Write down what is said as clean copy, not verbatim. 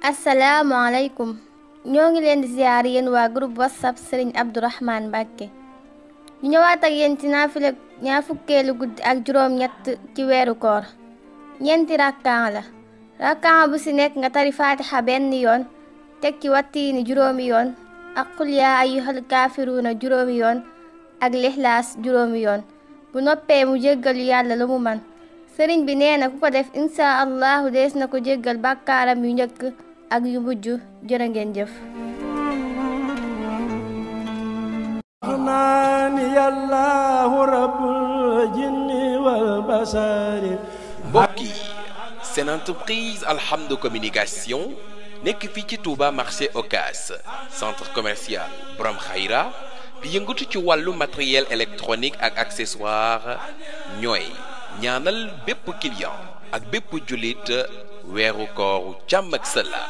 asalaamaaleykum ñoo ngi leen di ziar yéen waa groupe whatsapp Serigne Abdourahmane Mbacké ñu ñëwaat ak yéen ci naafila ñaar fukkeelu guddi ak juróom ñett ci weeru koor ñeenti rakkaan la rakkaan bu ci nekk nga tari faatixa benn yoon teg ci wattiini juróomi yoon ak qul yaa ayyuhal kaafiruuna juróomi yoon ak lixlaas juróomi yoon bu noppee mu jéggalu yàlla lu mu man sëriñ bi nee na ku ko def insha allahu dees na ko jéggal bàkkaaram yu njëkk ak yu mujj jërë ngeen jëf mbokk yi seen entreprise Alhamdou Communication nekk fii ci Touba marché Ocass centre commercial Borom Khayra di yëngatu ci wàllu matériel électronique ak accessoire ñooy ñaanal bépp client ak bépp jullit weeru kooru jàmm ak salaam